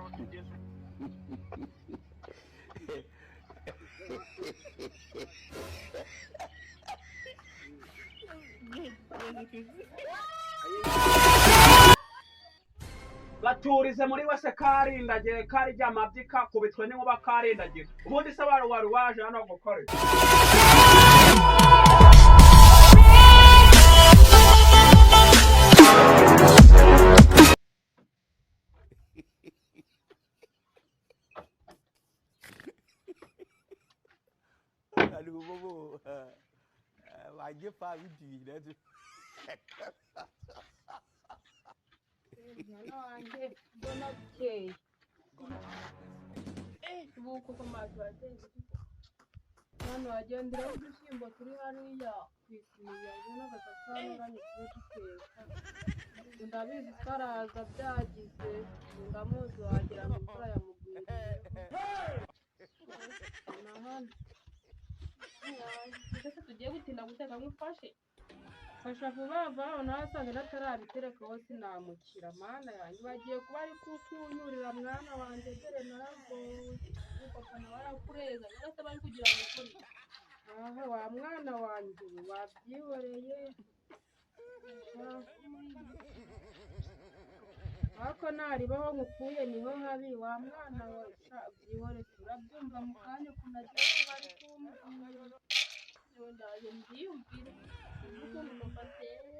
urarota ugeze. Baturize muri wese karindagiye karyamabyi kakubitwe n'inkuba karindagiye. Ubundi se wari waje hano gukora iki? Alubobo, wagye fa widi nanso. Mwana wanjye mbona bukeye ubu koko amazi wateye. Mwana wagenderaho udushyimbo turi hariya ku isiniya, ubona agasafuriya tujye duteka. Ndabizi ko araza byagize, ndamuzi wagira ngo imvura yamugwiriyeho. Na hano. Ndetse tugiye gutinda guteka, nkufashe. Fasha vuba vuba, nawe asanga natarabiterekaho sinamukira. Mana yanjye, bagiye kuba ari kukunyurira mwana wanjye, dore naragowe. Papa nawe arakureza ndetse bari kugira ngo ukore. Aha wa mwana wanjye we, wabyihoreye. Ariko naribaho nkukuye niho habi wa mwana we. Sha byihore, turabyumva mu kanya ukuntu agiye kuba ari kumbwira. Ndaje mbyiyumvire ukuntu papa ateye,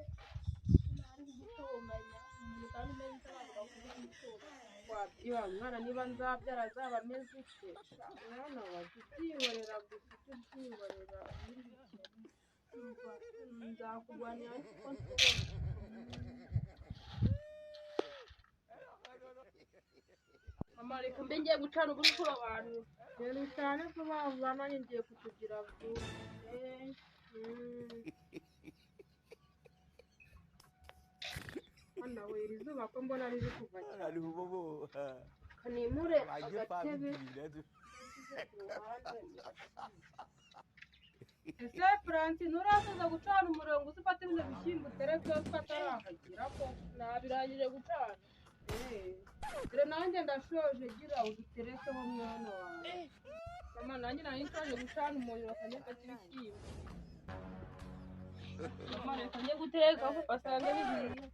ari kugutonganya umuntu kandi umeze ute, abantu bakunda kumutonganya. Wabyiba mwana, niba nzabyara azaba ameze ute? Sha mwana wa, jya ubyihorera gusa, ujye ubyihorera. Nzakurwanira ariko nshobora. Mama, reka mbe ngiye gucana ubu abantu. Rero cyane vuba vuba, nanjye ngiye kutugira vuba. Hano we, iri zuba ko mbona riri kuva cyane. Alubobo, Kanimure wagye fa agatebe widi nanso. ku ruhande. Ese Francine, nturasoza gucana umuriro ngo uze ufate bino bishyimbo uterekeho ko atarahagera ko? Nabirangije gucana. Dore nanjye ndashoje, gira uduterekeho mwana wawe. Mama, nanjye nari nshoje gucana umuriro, akajya afata ibishyimbo. Mama, reka njye guteka papa asange bihiye.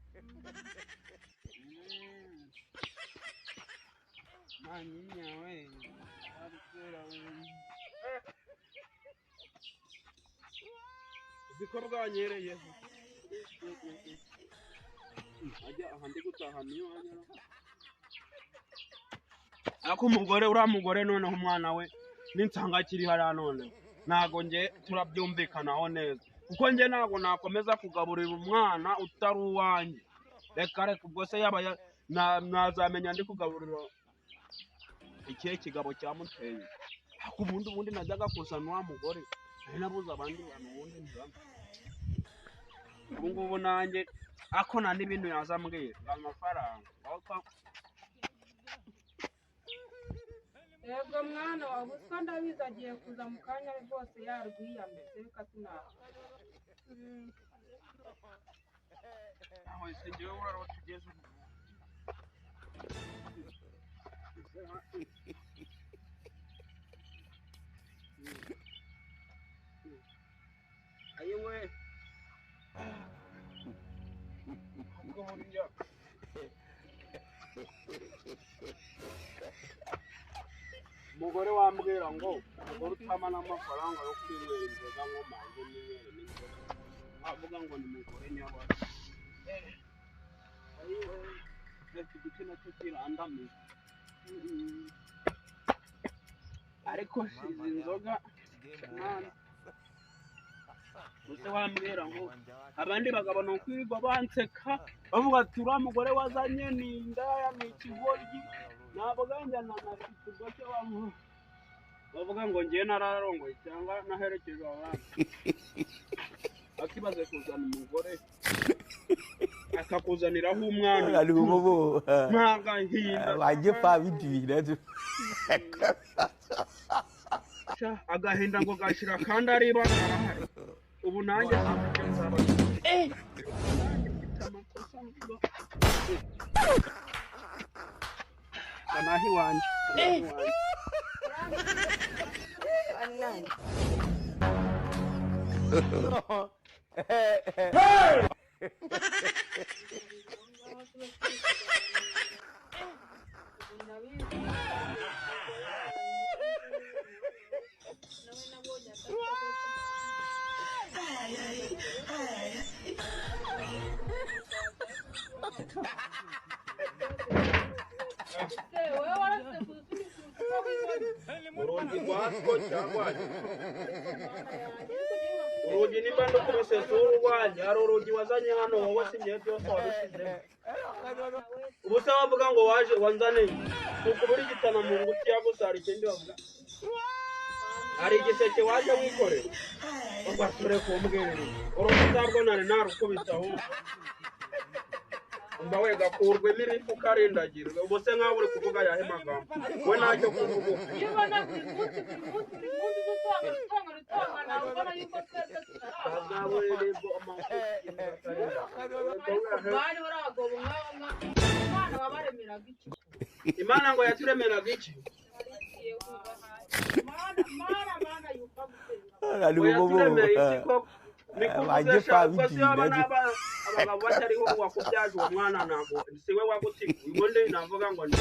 Manyinya we, arikera we. Uzi ko bwanyereyeho ajya aha ndi gutaha niyo wanyura. Ariko umugore, uriya mugore noneho umwana we n'insanga akiri hariya, noneho ntago nge turabyumvikanaho neza, kuko nge ntago nakomeza kugaburira umwana utari uwanjye. Reka reka, ubwo se yaba nazamenya ndi kugaburira ikihe kigabo cyamuteye? Ariko ubundi najyaga kuzana wa mugore nari nabuze abandi bantu, ubundi ntibamwe. Ubu ngubu nanjye ako nta n'ibintu yaza ambwira ngo amafaranga ariko. Yego mwana wawe, ubuswa ndabizi agiye kuza mu kanya rwose yarwiyambitse, reka sinaba. Aho ese njyewe urarota ugeze ubu. Ayiwe, ubwo buriya umugore wambwira ngo umugore utama n'amafaranga yo kwinywera inzoga ngo manze ninywere n'inzoga, avuga ngo ni umugore nyabara. Ayiwe, reka igiti nacyo kirandamiye. Ariko izi nzoga mwana, gusa wambwira ngo abandi bagabo ni ukwirirwa banseka bavuga ati uriya mugore wazanye ni indaya, ni ikigoryi, ntabwo nanafite ubwo cyo bamuha, bavuga ngo ngewe nararongoye cyangwa naherekeje abandi, akibaze kuzana umugore akakuzaniraho umwana Alubobo, n'agahinda. wagye fa widi nanso. Sha, agahinda ngo gashira kandi ariba karahari. Ubu nanjye sinzi icyo nzaba. Nanjye mfite amakosa mvuga. Kanahi iwanjye, kanahi iwanjye. Nawe nabonye atari wowe waretse kuzusubiza. Urugi rwatwo cyangwa urugi nimba ndukubise si urwanjye, hari urugi wazanye hano wowe, si ngewe, byose wabishizemo. Ubu se wavuga ngo waje wanzaniye ni ukubura igitana mu ngutiya gusa, hari ikindi bavuga? Hari igiseke waje wikoreye? Ubwo ture kumbwirira urugi ntabwo nari narukubise, ahubwo umva we, gakurwemo ibifu karindagirwe. Ubu se nkaho uri kuvuga ayahe magambo? We ntacyo kuvuga ufite. Iyo ubona buri munsi, buri munsi, buri munsi dutanga, dutanga, dutanga, ntabwo ubona yuko twebwe tutarabana. Ariko bari bari abagabo nk'abo, Imana wabaremeraga iki? Imana ngo yaturemeraga iki? Narigiye kumva hasi. Mana, Mana, Mana yumva gusenga. Ngo yaturemeye iki koko? Ni kuvuze sha, ubwo si waba n'aba abagabo batariho, wakubyaje uwo mwana ntabwo si we wagutiguye. Ubundi navuga ngo ni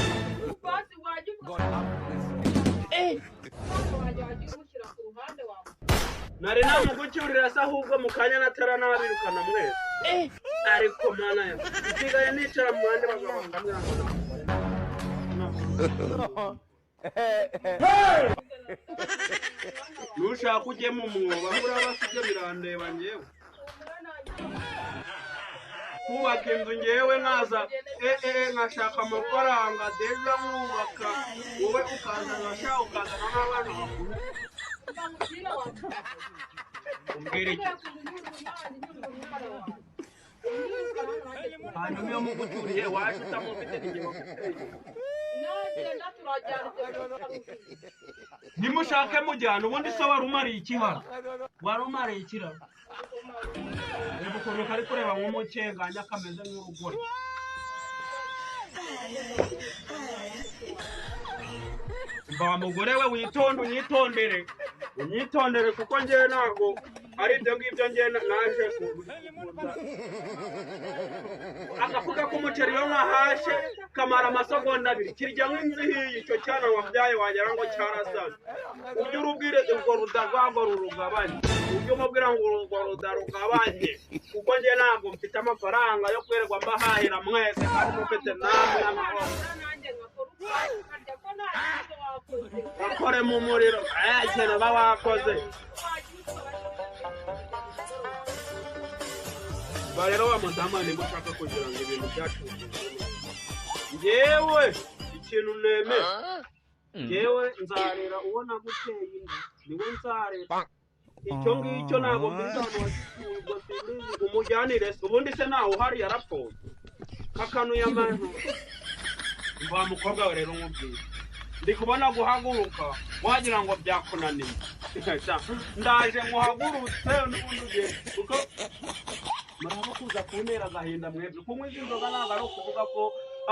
Basi wajya uvuga umwana wanjye, wajya umushyira ku ruhande wawe. Nari namugucyurira se ahubwo mu kanya natara nabirukana mwese. Ariko Mana ya, nsigaye nicara mu bandi bagabo bakambwira ngo ntabwo. Nushaka ujye mu mwobo aho uraba, sibyo birandeba njyewe. Kubaka inzu ngewe nkaza nkashaka amafaranga deja nkubaka, wowe ukaza ngasha ukazana n'abana bakuru. Umbwira iki? Hanyuma iyo mugucyuriye waje utamufite n'igihe waguteye. Nagenda turajyana. Nimushake mujyana. Ubundi se wari umariye iki hano? Wari umariye iki ra? Reba ukuntu kari kureba nk'umukenganya, kameze nk'urugori. Mba wa mugore we, witonde, unyitondere, unyitondere, kuko njyewe ntabwo ari ibyo ngibyo. Njyewe naje agafuka k'umuceri iyo nkahashe kamara amasegonda 2 kirya nk'inzu ihiye. Icyo cyana wabyaye wagira ngo cyarasaze. Ujye urubwire urwo ruda rwago rurugabanye, ujye umubwira ngo urwo ruda rugabanye, kuko njye ntabwo mfite amafaranga yo kwirirwa mbahahira mwese kandi mufite namwe amahoro. Bakore mu muriro kintu uba wakoze. Ba rero wa mudamu, niba ushaka kugira ngo ibintu byacu bigende neza, njyewe ikintu nemera, njyewe nzarera uwo naguteye inda, niwe nzarera. Icyo ngicyo ntabwo mbizi ahantu wagikuye, ubwo simbizi. Umujyanire se ubundi se ntawe uhari, yarapfuye kakanuye amajwi. Wa mukobwa we rero, nkubwiye, ndi kubona guhaguruka wagira ngo byakunaniye. Sha, ndaje nkuhagurutse n'ubundi ugiye, kuko muraba kuza kuntera agahinda mwebwe. Kunywa izi nzoga ntabwo ari ukuvuga ko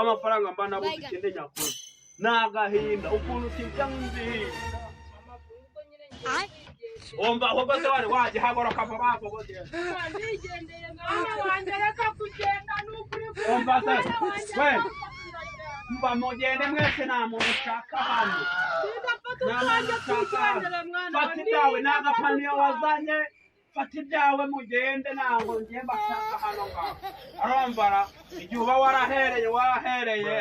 amafaranga mba nabuze. Ikindi nyakuri ni agahinda ukuntu utijya nk'inzihiye. Wumva ahubwo se wari wagihagoroka vuba vuba ugenda. Nigendeye mwana wanjye, reka kugenda ni ukuri. Umva se, we mba mugende mwese, nta muntu ushaka hano. Ndafata Nta utwanjye muntu ushaka hano. twigendere mwana. Fata ibyawe n'agapaniyo wazanye, fata ibyawe mugende, ntabwo ngiye mbashaka hano ngaho. Arambara igihe uba warahereye, warahereye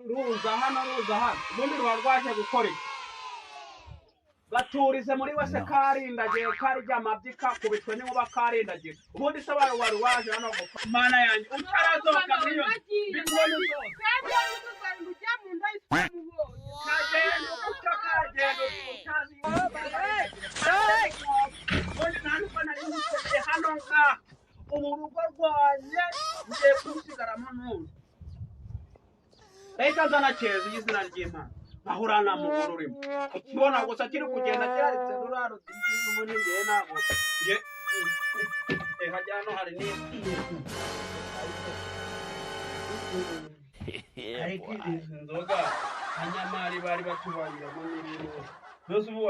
ruza hano, ruza hano. Ubundi ruba rwaje gukora iki? Baturize muri wese karindagiye, karya amabyi kakubitwe n'inkuba, karindagiye. Ubundi se wari waje hano gukora? Mana yanjye, utarazoka muri iyo ndikubona uzoza. Kagenda utyo, kagenda utazi. Ubundi nta nubwo nari ngukeneye hano ngaha. Ubu urugo rwanjye ngiye kurusigaramo n'ubu. Reka nzana keza izina ry'Imana nkahura nta mugore urimo ukibona gusa kiri kugenda cyaritse ruriya rutingiza. Ubundi ngewe ntabwo nge hajya hano hari ni Ariko izi nzoga kanyamari bari batubangiramo n'ibintu byose ubu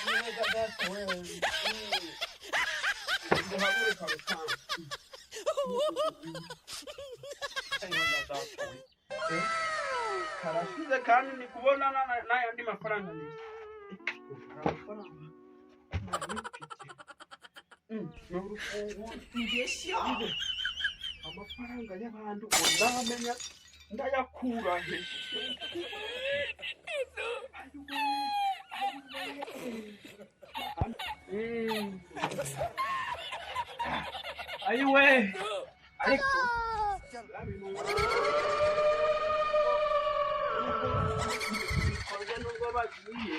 neza data we. Duhaguruka rusange. Neza data we. Karashize kandi ndi kubona n'ayandi mafaranga meza. Hari amafaranga nari mfite. Ni urufunguzo. Amafaranga y'abantu ngo ndamenya ndayakura he? Ayiwe, ariko bikorwa nubwo bagiye,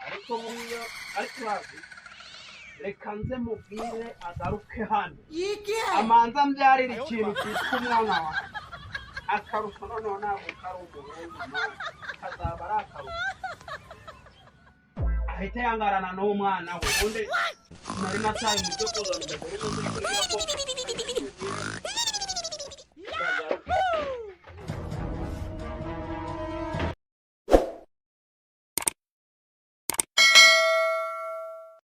ariko buriya ariko bazi, reka nze mubwire agaruke hano amanza mbyarira ikintu cyitwa umwana wawe. Akarusho noneho ntabwo kari umuhungu, kazaba ari akarusho, ahita yangarana n'umwana we. Ubundi nari nataye umutwe kuzana umugore n'undi kuri ko